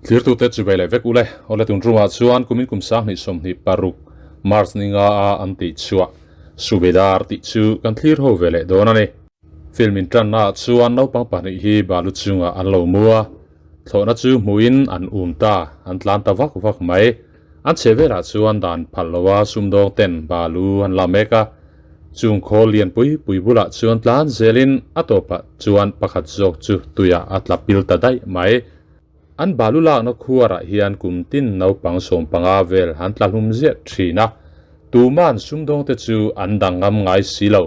Thlirtute chu bei leh vek ule. Awle tun rumah chuan kumin kum 2026 March ni nga a an tih chhuah Subedar tih chu kan thlir ho ve leh dawn a ni. Film intanna ah chuan naupang pahnih hi balu chungah an lo mu a, thlawhna chu hmuhin an um ta, an tlan ta vak vak mai. An chhe velah chuan dan phal loa sumdawng ten balu an la mek a, chung khawl lian pui pui bulah chuan tlan zelin a tawpah chuan pakhat zawk chu tuiah a tla pil ta daih mai. An balu lakna khuarah hian kum tin naupang 15 vel an tla hlum ziah thin a, tuman sumdawngte chu an dang ngam ngai si lo.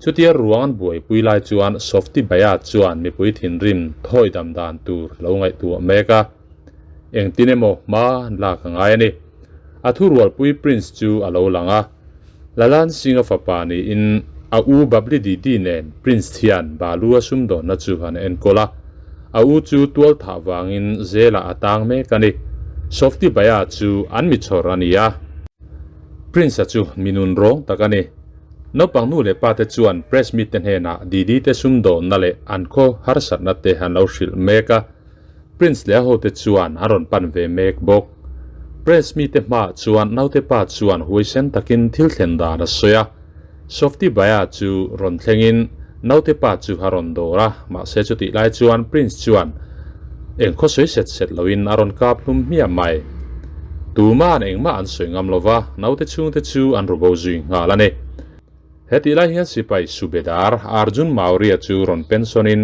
Chutia ruang an buaipui lai chuan Softy Baya chuan mipui thinrim thawi dam dan tur lo ngaihtuah mek a. Engtin emaw hma an lak a ngai a ni. A thurualpui Prince chu a lo lang a, Lalan Singh-a fapa niin a u Babli Didi nen Prince hian Balu-a sumdawnna chu an enkawl a. A u chu tual thah vangin zelah a tang mek a ni. Softy Baya chu an mi chhawr a ni a. Prince-a chu mi nun rawng tak a ni. Naupang nu leh pa te chuan press meet te hnenah Didi te sumdawnna leh an khaw harsatna te an lo hrilh mek a. Prince leh a hote chuan an rawn pan ve mek bawk. Press mite hmaah chuan naute pa chuan huaisen takin thil thlen dan a sawi a. Softy Baya chu rawn thlengin naute pa chu a rawn dawr a, mahse chutih lai chuan Prince chuan eng khaw sawi set set loin a rawn kap hlum hmiah mai. Tuma'n engmah an sawi ngam lova, naute chhungte chu an rubo zui nghal a ni. Hetih lai hian sipai Subedar Arjun Maurya chu rawn pension-in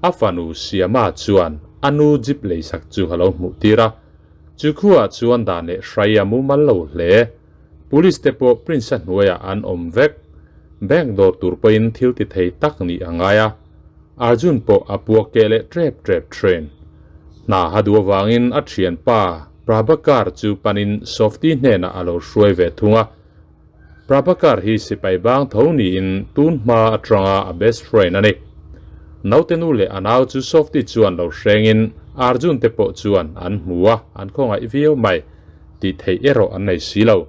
A fanu Siama chuan a nu jeep leisak chu a lo hmuh tir a, chu khuaah chuan dan leh hrai a mumal lo hle. Police te pawh Prince-a hnuaiah an awm vek. Bank dawr tur pawhin thil ti thei tak nih a ngai a, Arjun pawh a puak keh leh trep trep thin. Hna a duh avangin a thianpa Prabhakar chu panin Softy hnenah a lo hruai ve thung a. Prabhakar hi sipai bang tho niin tun hma atanga a best friend a ni. Naute nu leh a nau chu Softy chuan lo hrengin Arjun te pawh chuan an hmu a, an khawngaih viau mai. Tih theih erawh an nei si lo.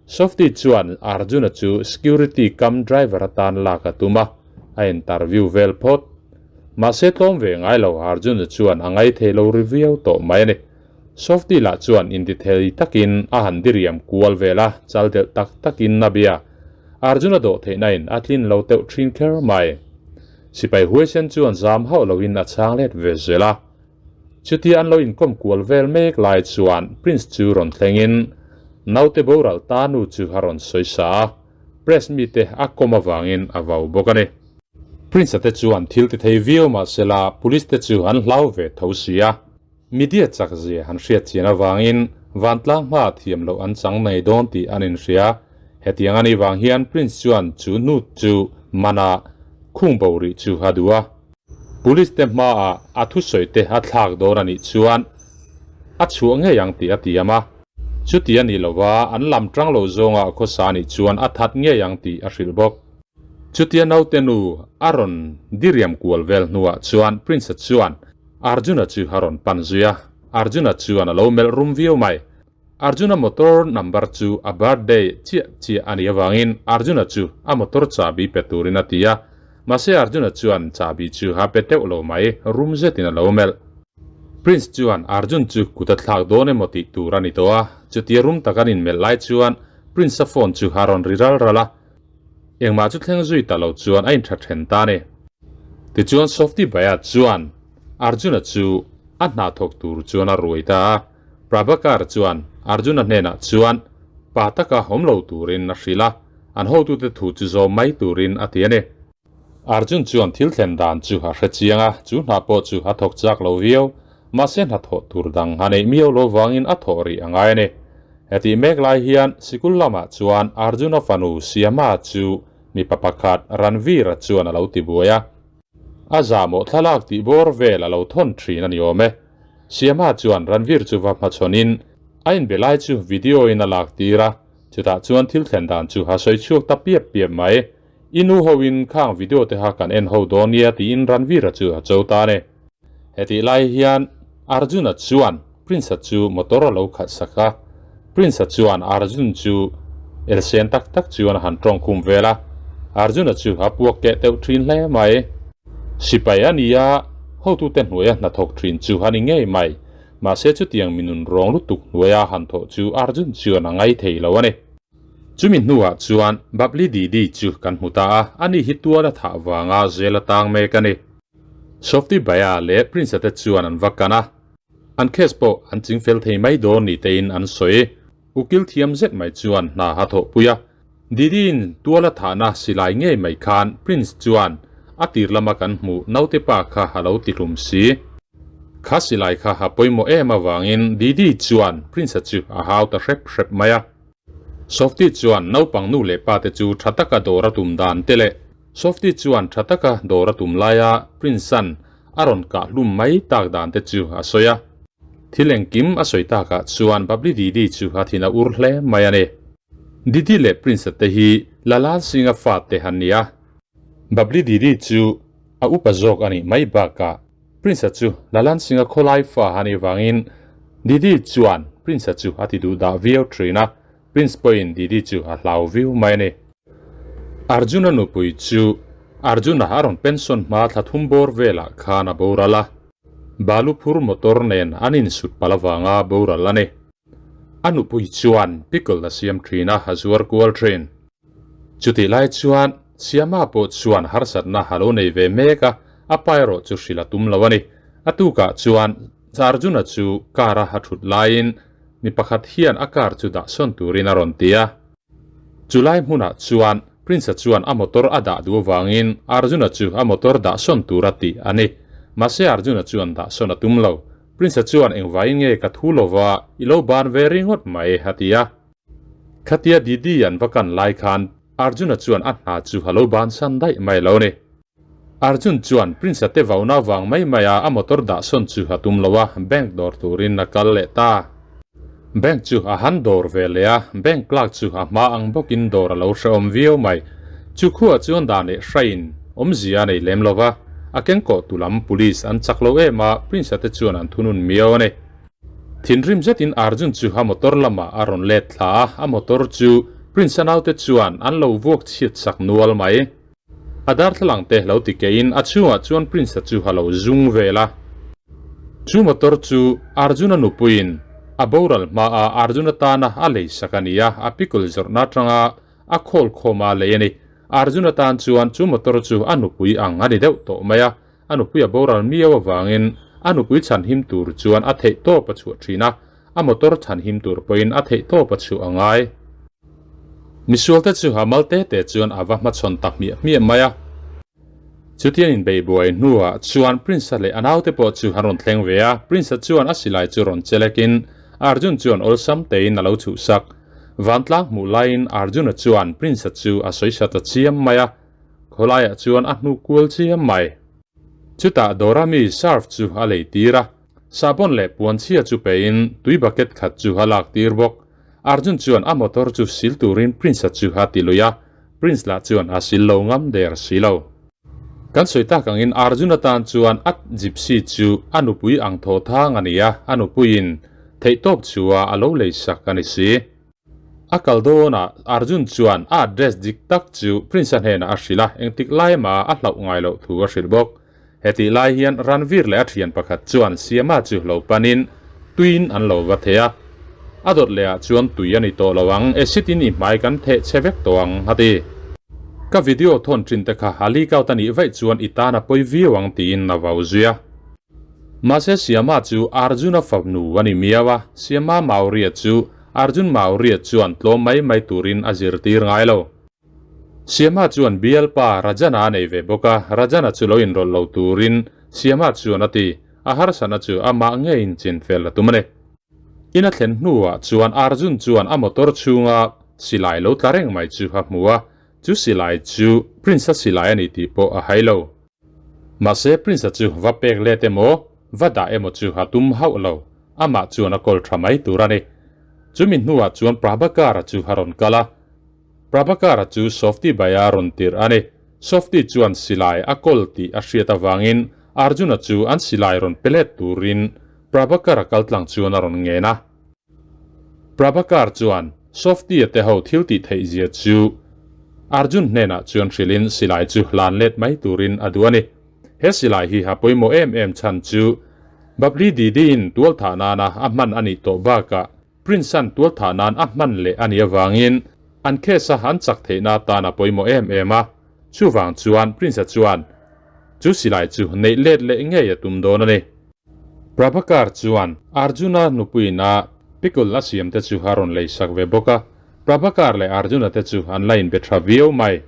Softy chuan Arjun-a chu security cum driver atan lak a tum a, a interview vel phawt. Mahse tlawm ve ngai lo Arjun-a chuan a ngaithei lo ri viau tawh mai a ni. Softy lah chuan intithei takin a han diriam kual vel a, chal delh tak takin a bia. Arjuna dawh theihna in a tlin lo teuh thin kher mai. Sipai huaisen chuan zam hauh loin a chhang let ve zel a. Chutia an lo inkawm kual vel mek lai chuan Prince chu rawn thlengin naute boral ta nu chu a rawn sawi sa a, press mite a kawm avangin a vau bawk a ni. Prince-a te chuan thil ti thei viau mahsela police te chu an hlau ve tho si a. Media chak zia han hriat chian avangin vantlang hma thiam loh an chang nei dawn tih an inhria. Hetiang a nih vang hian Prince chuan chu nu chu mana khung bo rih chu a duh a. Police te hmaah a thusawi te a thlak dawn a nih chuan a chhuah ngei ang tih a tiam a. Chuti a nih lova an lam tang lo zawnga khawsa a nih chuan a that ngei ang tih a hrilh bawk. Chutia naute nu a rawn diriam kual vel hnuah chuan Prince-a chuan Arjuna chu a rawn pan zui a, Arjuna chuan a lo melh rum viau mai. Arjuna motor number chu a birthday chiah chiah a nih avangin Arjuna chu a motor chahbi pe turin a ti a, mahse Arjuna chuan chahbi chu a pe teuh lo mai, rum zetin a lo melh. Prince chuan Arjun chu kut a thlak dawn emaw tih tur a ni tawh a, chutia rum taka an inmelh lai chuan Prince-a phone chu a rawn ri ral ral a, Engmah chu thleng zui ta lo chuan a intha then ta a ni. Tichuan Softy Bhaiya chuan Arjuna chu a hna thawk tur chuan a ruai ta a. Prabhakar chuan Arjuna hnenah chuan pa taka awm lo turin a hrilh a, an hotute thu chu zawm mai turin a ti a ni. Arjun chuan thil thlen dan chu a hre chiang a, chu hna pawh chu a thawk chak lo viau. Mahse hna thawh tur dang a neih miau lo vangin a thawh rih a ngai a ni. Hetih mek lai hian sikul lamah chuan Arjuna fanu Siama chu mipa pakhat Ranveer-a chuan a lo ti buai a. A zahmawh thlalak tih bawr vel a lo thawn thin a ni awm e. Siama chuan Ranveer chu va hmachhawnin a inbe lai chu video-in a lak tir a, chutah chuan thil thlen dan chu a sawi chhuak ta piap piap mai. I nu hoin khang video te kha kan en ho dawn nia tiin Ranveer-a chu a cho ta a ni. Hetih lai hian Arjun-a chuan Prince-a chu motor a lo khalh sak a, Prince-a chuan Arjun chu elsen tak tak chuan a han tawng khum vel a, Arjun-a chu a puak keh teuh thin hle mai. Sipai a ni a, hotute hnuaia hnathawk thin chu a ni ngei mai. Mahse chutiang minun rawng lutuk hnuaia han thawh chu Arjun chuan a ngai thei lo a ni. Chumi hnuah chuan Babli Didi chu kan hmu ta a, ani hi tual a thah vanga zel a tang mek a ni. Softy Bhaiya leh Prince-a te chuan an va kan a, an case pawh an chingfel thei mai dawn ni tein an sawi. Ukil thiam zet mai chuan hna a thawhpui a, Didi-in tual a thahna silai ngei mai khan Prince chuan a tir lama kan hmuh naute pa kha a lo tihlum si. Kha silai kha a pawimawh em avangin Didi chuan Prince-a chu a hau ta hrep hrep mai a. Softy chuan naupang nu leh pa te chu tha taka dawr a tum dan te leh Softy chuan tha taka dawr a tum laia Prince-a'n a rawn kah hlum mai tak dan te chu a sawi a. Thil engkim a sawi takah chuan Babli Didi chu a thin a ur hle mai a ni. Didi leh Prince-a te hi Lalan Singh-a fate an ni a. Babli Didi chu a upa zawk a nih mai bakah Prince-a chu Lalan Singh-a khawlai fa a nih vangin Didi chuan Prince-a chu a ti duh dah viau thin a, Prince pawhin Didi chu a hlau viau mai a ni. Arjuna nupui chu Arjuna a rawn pension hma thla thum bawr velah khan a boral a, balu phur motor nen an insut palh avanga boral a ni. A nupui chuan pickle a siam thin a, a zuar kual thin. Chutih lai chuan Siama pawh chuan harsatna a lo nei ve mek a, a pa erawh chu hrilh a tum lo a ni. A tukah chuan Arjuna chu car a ha thut laiin mi pakhat hian a car chu dah sawn turin a rawn ti a. Chulai hmunah chuan Prince-a chuan a motor a dah duh avangin Arjuna chu a motor dah sawn tur a ti a ni. Mahse Arjuna chuan dah sawn a tum lo. Prince-a chuan engvaiin nge ka thu lova i lo ban ve ringawt mai a ti a. Khatia Didi an va kan lai khan Arjuna chuan a hna chu a lo bansan daih mai lo ni. Arjun chuan Prince-a te vauna vang mai maia a motor dah sawn chu a tum lo a, bank dawr turin a kal leh ta. Bank chu a han dawr ve leh a, bank clerk chu a hma ang bawkin dawr a lo hrehawm viau mai. Chu khuah chuan dan leh hrain awmzia a nei lem lo va, a kengkawh tu lam police an chak lo em a, Prince-a te chuan an thunun miau a ni. Thinrim zetin Arjun chu a motor lamah a rawn let thla a, a motor chu Prince a naute chuan an lo vuak chhiat sak nual mai. A darthlalang te lo ti keiin a chhungah chuan Prince-a chu a lo zung vel a. Chu motor chu Arjun-a nupuiin a boral hmaa Arjun atana a lei sak a ni a, a pickle zawrhna atanga a khawl khawm a lei a ni. Arjun atan chuan chu motor chu a nupui ang a ni deuh tawh mai a, A nupui a boral miau avangin a nupui chhanhim tur chuan a theih tawp a chhuah thin a, a motor chhanhim tur pawhin a theih tawp a chhuah a ngai. Misualte chu a mal te te chuan a va hmachhawn ta hmiah hmiah mai a. Chutian inbeibuai hnuah chuan Prince-a leh a naute pawh chu an rawn thleng ve a, Prince-a chuan a silai chu rawn chelekin Arjun chuan awlsam tein a lo chhuhsak. Vantlang hmuh laiin Arjun-a chuan Prince-a chu a sawisa ta chiam mai a. Khawlaiah chuan a hnuk kual chiam mai. Chutah Dora mi surf chu a lei tir a, sahbawn leh puanchhia chu pein tui bucket khat chu a lak tir bawk. Arjun chuan a motor chu sil turin Prince-a chu a ti lui a, Prince lah chuan a sil lo ngam der si lo. Kan sawi tak angin Arjun atan chuan a gypsy chu a nupui ang thaw thang a ni a, a nupuiin theihtawp chua a lo lei sak a ni si. A kal dawnah Arjun chuan a address dik tak chu Prince-a hnenah a hrilh a, engtik lai mah a hlauh ngai loh thu a hrilh bawk. Hetih lai hian Ranveer leh a thian pakhat chuan Siama chu lo panin tuiin an lo va thei a. A dawt lehah chuan tui a ni tawh lo ang, acid in i hmai kan theh che vek tawh ang, a ti. Ka video thawn thin te kha a leak out a nih vaih chuan i tan a pawi viau ang tiin a vau zui a. Mahse Siama chu Arjuna fanu a ni miau a, Siama Maurya chu Arjun Maurya chuan tlawm mai mai turin a zirtir ngai lo. Siama chuan bialpa Rajana a nei ve bawk a, Rajana chu lo inrawlh lo turin Siama chuan a ti, a harsatna chu amah ngeiin chinfel a tum a ni. In a thlen hnuah chuan Arjun chuan a motor chhunga silai lo tla reng mai chu a hmu a, chu silai chu Prince-a silai a ni tih pawh a hai lo. Mahse Prince-a chu va pek let emaw, va dah emaw chu a tum hauh lo, amah chuan a kawl tha mai tur a ni. Chumi hnuah chuan Prabhakar-a chu a rawn kal a. Prabhakar-a chu Softy Bhai-a rawn tirh a ni. Softy chuan silai a kawl tih a hriat avangin Arjun-a chu an silai rawn pe let turin Prabhakar-a kaltlang chuan a rawn ngen a. Prabhakar chuan Softy-a te ho thil tih theih zia chu Arjun hnenah chuan hrilhin silai chu hlan let mai turin a duh a ni. He silai hi a pawimawh em em chhan chu. Babli Didi-in tualthah nana a hman a nih tawh bakah Prince-a'n tualthah nan a hman leh a nih avangin an case-a an chak theihna atan a pawimawh em em a. Chuvang chuan Prince-a chuan chu silai chu neih let leh ngei a tum dawn a ni. Prabhakar chuan Arjuna nupuina pickle a siam te chu a rawn leisak ve bawk a, Prabhakar leh Arjuna te chu an la inbe tha viau mai.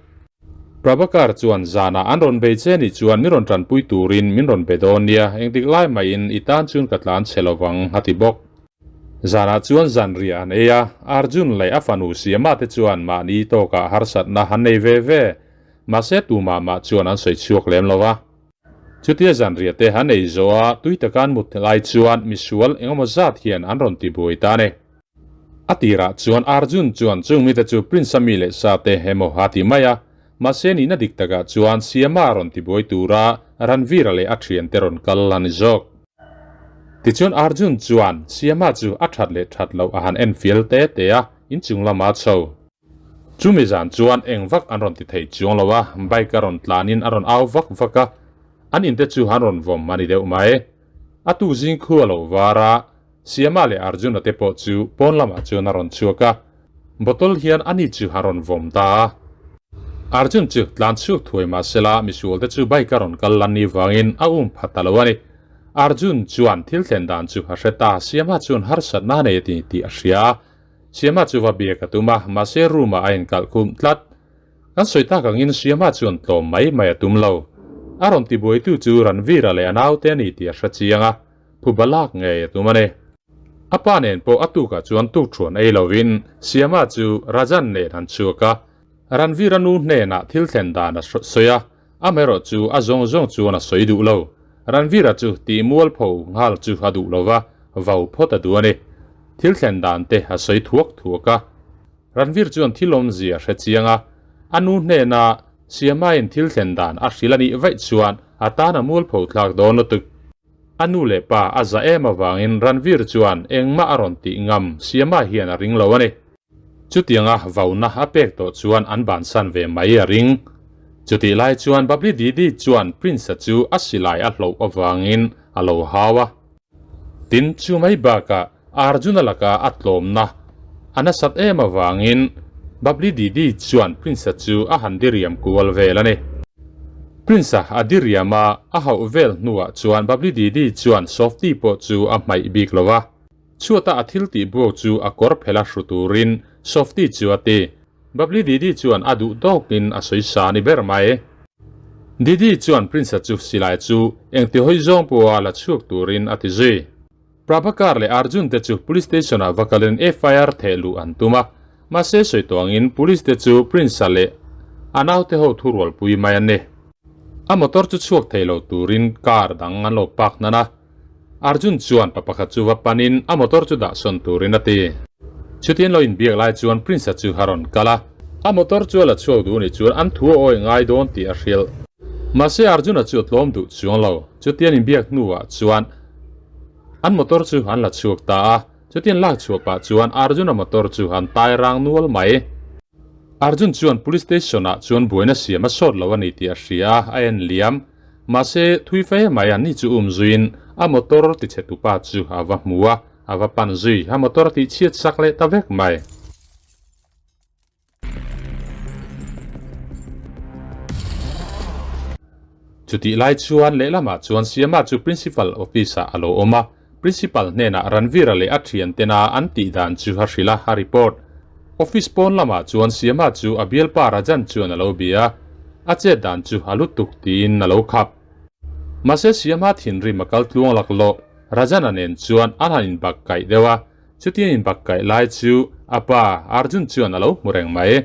Prabhakar chuan zanah an rawn bei che nih chuan min rawn tanpui turin min rawn be dawn nia, engtik lai maiin i tan chuan ka tlan che lovang a ti bawk. Zanah chuan zanriah an ei a, Arjun leh a fanu Siama te chuan mahni tawkah harsatna an nei ve ve, mahse tumah mah chuan an sawi chhuak lem lo a. Chutia zanriah te an ei zawh a, tui taka an mut lai chuan misual engemaw zat hian an rawn ti buai ta a ni. A tirah chuan Arjun chuan chung mite chu Prince-a mi leh sa te emaw a ti mai a, mahse nihna dik takah chuan Siama rawn ti buai tura Ranveer-a leh a thiante rawn kal a ni zawk. Tichuan Arjun chuan Siama chu a that leh that loh a han en fial te te a, inchung lama chho. Chumi zan chuan eng vak an rawn ti thei chuang lo a, bike a rawn tlanin a rawn au vak vak a, an inte chu an rawn vawm a ni deuh mai. A tu zing khu a lo var a, Siama leh Arjuna te pawh chu pawn lamah chuan a rawn chhuak a, bottle hian ani chu a rawn vawm ta a. Arjun chu tlan chhuak thuai mah sela misual te chu bike a rawn kal lan ni vangin a um pha ta lo a ni. Arjun chuan thil thlen dan chu a hre ta, Siama chuan harsatna a nei a ti tih a hria a, Siama chu va biak a tum a, mahse room ah a inkalh khum tlat. Kan sawi tak angin Siama chuan tlawm mai mai a tum lo. A rawn tibuaitu chu Ranveer-a leh a naute a ni tih a hre chiang a, phuba lak ngei a tum a ni. A pa nen pawh a tukah chuan tukṭhuan ei lovin Siama chu Rajan nen an chhuak a, Ranveer-a nu hnenah thil thlen dan a sawi a, amaherawh chu a zawng zawng chuan a sawi duh lo. Ranveer-a chu tih mualpho nghal chu a duh lo va, vau phawt a duh a ni. Thil thlen dan te a sawi thuak thuak a. Ranveer chuan thil awmzia a hre chiang a, a nu hnena Siamaiin thil thlen dan a hrilh a nih vaih chuan a tan a mualpho thlak dawn lutuk. A nu leh pa a za em avangin Ranveer chuan engmah a rawn tih ngam Siama hian a ring lo a ni. Chutianga vauna a pek tawh chuan an bansan ve mai a ring. Chutih lai chuan Babli Didi chuan Prince-a chu a silai a hloh avangin a lo hau a. Tin, chu mai bakah Arjuna laka a tlawmna a nasat em avangin Babli Didi chuan Prince-a chu a han diriam kual vel a ni. Prince-a a diriam a, a hauh vel hnuah chuan Babli Didi chuan Softy pawh chu a hmaih bik lo va. Chhuata a thil tih buak chu a kawr phela hru turin Softy chu a ti. Babli Didi chuan a duh tawkin a sawi sa a ni ber mai. Didi chuan Prince-a chu silai chu engti hawi zawng pawha la chhuak turin a ti zui. Prabhakar leh Arjun te chu Police Station-ah va kalin FIR theh luh an tum a, mahse sawi tawngin Police te chu Prince-a leh a naute ho thurualpui mai an ni. A motor chu chhuak thei lo turin car dang an lo park hnan a. Arjun chuan pa pakhat chu va panin a motor chu dah sawn turin a ti. Chutin lo inbiak lai chuan Prince-a chu a rawn kal a. A motor chu a la chhuak duh ni chuan an thu a awi ngai dawn tih a hrilh. Mahse Arjun-a chu a tlawm duh chuang lo. Chutian inbiak hnuah chuan an motor chu an la chhuak ta a. Chutian lak chhuah pah chuan Arjun-a motor chu an tai rang nual mai. Arjun chuan Police Station-ah chuan buaina siam a sawt lo a ni tih a hria a, a en liam. Mahse, thui fe mai an ni chu um zuiin a motor ti chhe tupa chu a va hmu a, a va pan zui, a motor a tih chhiat sak leh ta vek mai. Chutih lai chuan lehlamah chuan Siama chu Principal office ah a lo awm a, Principal hnenah Ranveer-a leh a thiantena an tih dan chu a hrilh a, a report. Office pawn lamah chuan Siama chu a bialpa Rajan chuan a lo bia a, a chet dan chu a lutuk tiin a lo khap. Mahse Siama thinrim a kal tluang laklawh, Rajan-a nen chuan an han inbak kaih deuh a, chutiang inbak kaih lai chu a pa Arjun chuan a lo hmu reng mai.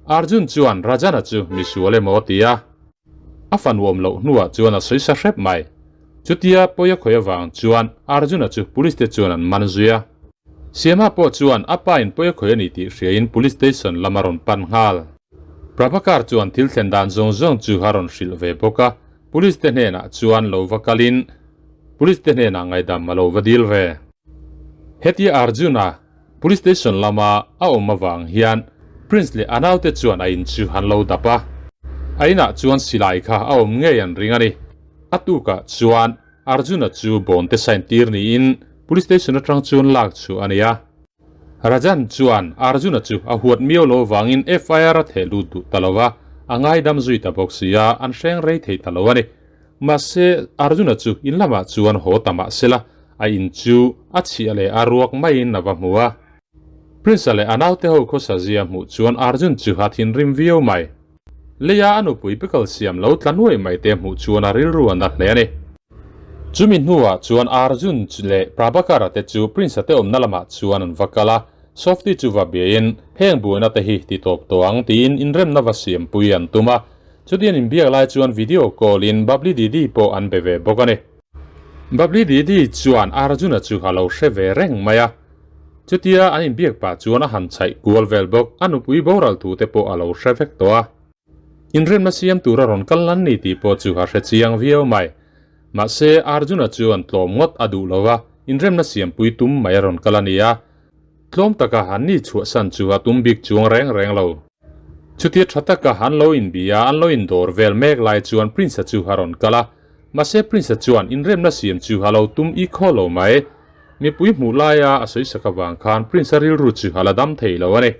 Arjun chuan Rajan-a chu misual emaw a ti a. A fa nuam loh hnuah chuan a sawi sa hrep mai. Chutia pawi a khawi avang chuan Arjuna chu police te chuan an man zui a. Siama pawh chuan a pa in pawi a khawi a ni tih hriain police station lam a rawn pan nghal. Prabhakar chuan thil thlen dan zawng zawng chu a rawn hrilh ve bawk a, police te hnenah chuan lo va kalin police te hnenah ngaihdam a lo va dil ve. Hetia Arjuna Police station lama a awm avang hian Prince leh a naute chuan a in chu an lo dap a. A inah chuan silai kha a awm ngei an ring a ni. A tukah chuan Arjun-a chu bond te sign tir niin Police Station atang chuan lak chhuah a ni a. Rajan chuan Arjun-a chu a huat miau lo vangin FIR a theh lut duh ta lo va, a ngaidam zui ta bawk si a, an hreng rei thei ta lo a ni. Mahse, Arjun-a chu in lamah chuan haw ta mah sela, a in chu a chhiah leh a ruak maiin a va hmu a. Prince-a leh a naute ho khawsa zia hmuh chuan Arjun chu a thinrim viau mai. Leia a nupui pickle siam lo tla nuai mai te hmuh chuan a rilru a na hle a ni. Chumi hnuah chuan Arjun leh Prabhakar-a te chu Prince-a te awmna lamah chuan an va kal a, Softy chu va biain heng buaina te hi ti tawp tawh ang tiin inremna va siampui an tum a. Chuti an inbiak lai chuan video call in Babli Didi pawh an be ve bawk a ni. Babli Didi chuan Arjun-a chu a lo hre ve reng mai a. Chutia an inbiak pah chuan a han chhaih kual vel bawk, a nupui boral thu te pawh a lo hre vek tawh a. Inremna siam tura rawn kal lan ni tih pawh chu a hre chiang viau mai. Mahse, Arjuna chuan tlawm ngawt a duh lo va, inremna siampui tum mai a rawn kal a ni a. Tlawm taka han ni chhuahsan chu a tum bik chuang reng reng lo. Chutia tha taka an lo inbia, an lo indawr vel mek lai chuan Prince-a chu a rawn kal a. Mahse, Prince-a chuan inremna siam chu a lo tum i khaw lo mai. Mipui hmuh laia a sawisak avang khan Prince-a rilru chu a la dam thei lo a ni.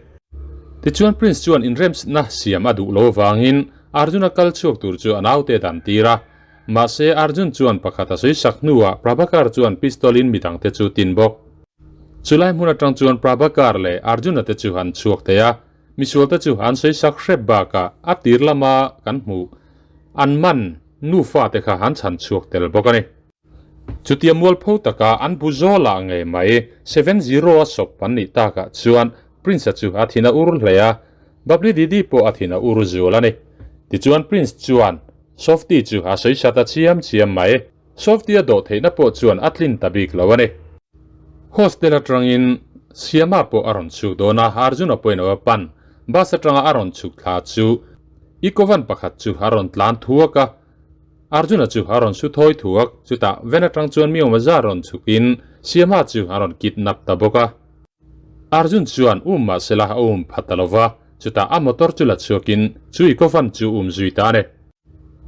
Tichuan Prince chuan inremsna siam a duh lo avangin Arjun-a kal chhuak tur chu a naute dan tir a. Mahse Arjun chuan pakhat a sawisak hnuah Prabhakar chuan pistol-in midangte chu tin bawk. Chulai hmun atang chuan Prabhakar leh Arjun-a te chu an chhuak thei a, misualte chu an sawisak hrep bakah a tir lama kan hmuh an man nufa te kha an chhan chhuak tel bawk a ni. Chutia mualpho taka an bu zawlah ngei mai 70 a sawp an nih takah chuan Prince-a chu a thin a ur hle a, Babli Didi pawh a thin a ur zual a ni. Tichuan Prince chuan Softy chu a sawi sat a chiam chiam mai. Softy a dawh theihna pawh chuan a tlin ta bik lo a ni. Hostel atangin Siama pawh a rawn chhuk dawn a, Arjuna pawhin a va pan. Bus atanga a rawn chhuk thla chu Eco-van pakhat chu a rawn tlan thuak a, Arjuna chu a rawn su thawi thuak, chutah ven atang chuan mi awm zar rawn chhukin Siama chu a rawn kidnap ta bawk a. Arjun chuan um mahsela a um pha ta lova, chutah a motor chu la chhuakin chu Ikovan chu um zui ta a ni.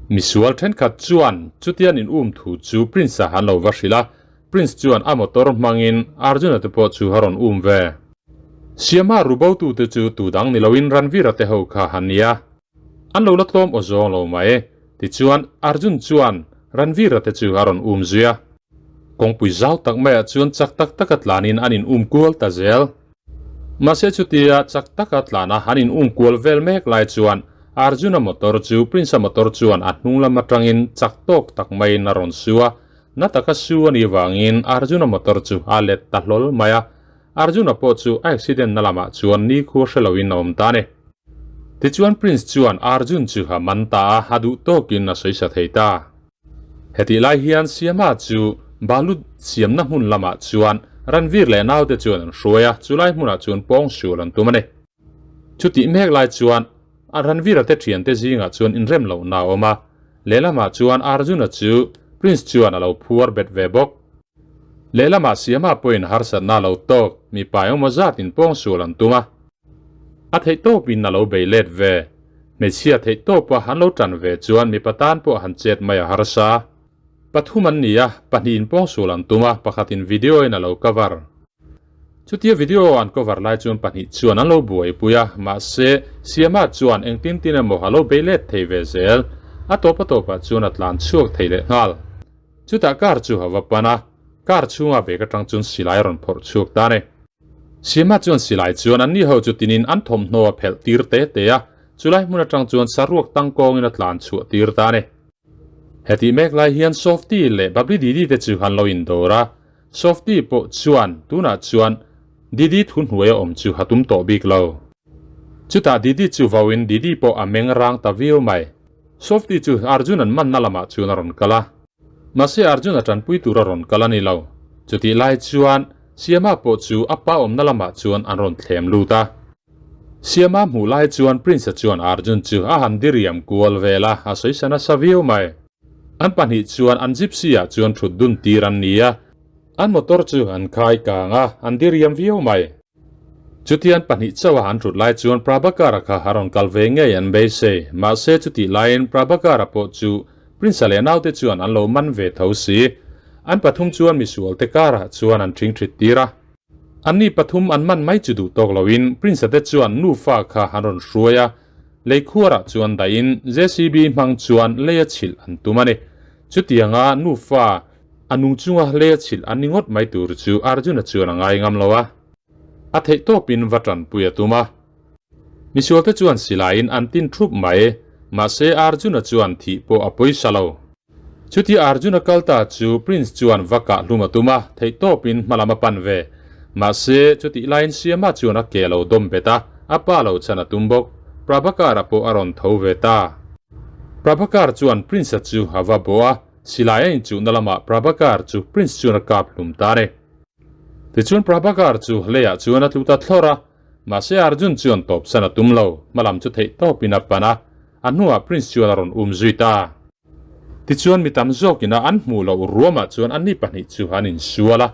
Misual thenkhat chuan chutian in um thu chu Prince-a han lo va hrilh a, Prince chuan a motor hmangin Arjuna te pawh chu a rawn um ve. Siama rubotute chu tu dang ni loin Ranveer-a te ho kha han ni a. An lo la tlawm aw zawng lo mai. Tichuan, Arjun chuan Ranveer-a te chu a rawn um zui a. Kawngpui zau tak maiah chuan chak tak taka tlanin an in um kual ta zel. Mahse chutia chak taka tlana an in um kual vel mek lai chuan Arjun-a motor chu Prince-a motor chuan a hnung lam atangin chak tawk tak maiin a rawn su a. Na taka su a nih vangin Arjun-a motor chu a let ta hlawl mai a. Arjun-a pawh chu a accident na lamah chuan nikhua hre loin a awm ta a ni. Tichuan Prince chuan Arjun chu a man ta a, a duh tawkin a sawi sa thei ta. Hetih lai hian Siama chu balut siamna hmun lamah chuan Ranveer leh naute chuan an hruai a, chulai hmunah chuan pawng sual an tum a ni. Chutih mek lai chuan Ranveer-a te thiante zingah chuan inrem lohna a awm a, lehlamah chuan Arjun-a chu Prince chuan a lo phuar bet ve bawk. Lehlamah Siama pawhin harsatna a lo tawk, mipa engemaw zatin pawng sual an tum a. A theih tawpin a lo bei let ve. Hmeichhia theih tawpa an lo tan ve chuan mipa tan pawh han chet mai a harsa. Pathum an ni a, pahnihin pawngsual an tum a, pakhatin video in a lo cover. Chutia video an cover lai chuan pahnih chuan an lo buaipui a, mahse Siama chuan engtin tin emaw a lo bei let thei ve zel. A tawp a tawpah chuan a tlan chhuak thei leh nghal. Chutah car chu a va pan a, car chhunga bag atang chuan silai a rawn phawrh chhuak ta a ni. Sima chuan silai chuan an ni ho chu tinin an thawmhnaw a phelh tir te te a, chulai hmun atang chuan saruak tangkawngin a tlan chhuah tir ta a ni. Hetih mek lai hian Softy leh Babli Didi te chu an lo indawr a, Softy pawh chuan tunah chuan Didi thu hnuaia awm chu a tum tawh bik lo. Chutah Didi chu vauin Didi pawh a meng rang ta viau mai. Softy chu Arjun an manna lamah chuan a rawn kal a. Mahse Arjun a tanpui tur a rawn kal a ni lo. Chutih lai chuan Siama pawh chu a pa awmna lamah chuan an rawn thlem lut a. Siama hmuh lai chuan Prince-a chuan Arjun chu a han diriam kual vel a, a sawi sa nasa viau mai. An pahnih chuan an gypsy-ah chuan thut dun tir an ni a, an motor chu an khai kang a, an diriam viau mai. Chutian pahnih chauha an thut lai chuan Prabhakar-a kha a rawn kal ve ngei an beisei. Mahse chutih laiin Prabhakar-a pawh chu Prince-a leh naute chuan an lo man ve tho si. An pathum chuan misual te karah chuan an ṭhingṭhit tir a. Anni pathum an man mai chu duh tawk loin Prince-a te chuan nufa kha an rawn hruai a, lei khuarah chuan dahin JCB hmang chuan leia chhilh an tum a ni. Chutianga nufa a nung chunga leia chhilh an ni ngawt mai tur chu Arjun-a chuan a ngai ngam lo a. A theih tawpin va tanpui a tum a. Misualte chuan silaiin an tin thup mai, mahse Arjun-a chuan thih pawh a pawisa lo. Chuti Arjun-a kal ta chu Prince chuan va kah hlum a tum a, theihtawpin hmalam a pan ve. Mahse, chutih laiin Siama chuan a ke lo dawm bet a, a pa lo chhan a tum bawk. Prabhakar-a pawh a rawn tho ve ta. Prabhakar chuan Prince-a chu a va bawh a, silai a inchuhna lamah Prabhakar chu Prince chuan a kap hlum ta a ni. Tichuan Prabhakar chu leiah chuan a tlu ta thlawr a, mahse Arjun chuan tawpsan a tum lo, hmalam chu theihtawpin a pan a, a hnuah Prince chuan a rawn um zui ta. Tichuan mi tam zawkin a an hmuh loh ruamah chuan anni pahnih chu an insual a.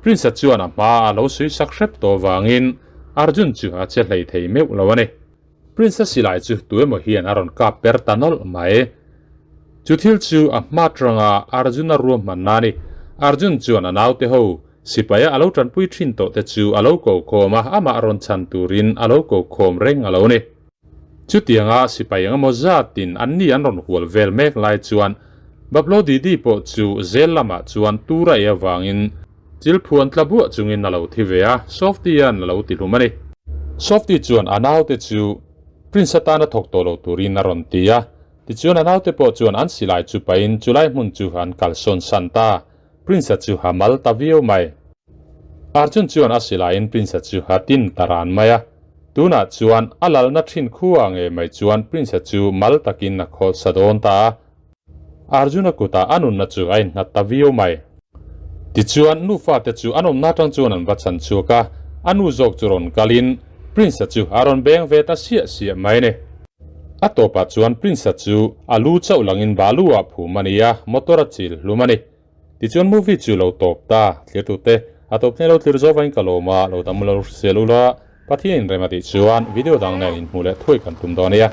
Prince-a chuan a hma a lo sawi sak hrep tawh vangin Arjun chu a che hlei thei meuh lo a ni. Prince-a silai chu tu emaw hian a rawn kap per ta nawlh mai. Chu thil chu a hma tanga Arjun-a ruahmanna a ni. Arjun chuan a naute ho sipaia a lo tanpui thin tawh te chu a lo ko khawm a, amah rawn chhan turin a lo ko khawm reng a lo ni. Chutianga sipai eng emaw zatin anni an rawn hual vel mek lai chuan Bablo Didi pawh chu zel lamah chuan tur a ei avangin chil phuan tla buah chungin a lo thi ve a, Softy-a'n a lo ti hlum a ni. Softy chuan a naute chu Prince atana thawk tawh lo turin a rawn ti a, tichuan a naute pawh chuan an silai chu pahin chulai hmun chu an kalsawn san ta. Prince-a chu a mal ta viau mai. Arjun chuan a silaiin Prince-a chu a tin ta ran mai a. Tunah chuan a lalna thin khua ngei mai chuan Prince-a chu mal takin a khawlh sa dawn ta a. Arjun-a kutah a nunna chu a innghat ta viau mai. Tichuan, nufate chu an awmna atang chuan an va chhan chhuak a, a nu zawk chu rawn kalin Prince-a chu a rawn beng ve ta siah siah mai a ni. A tawpah chuan Prince-a chu a lu chauh langin balu-ah phum a ni a, motor a chil hlum a ni. Tichuan movie chu lo tawp ta, thlirtute a tawp hneh lo thlir zawk vain ka lawm a, lo dam lo hrisel ula, Pathian inrem a tih chuan video dang nen inhmuh leh thuai kan tum dawn nia.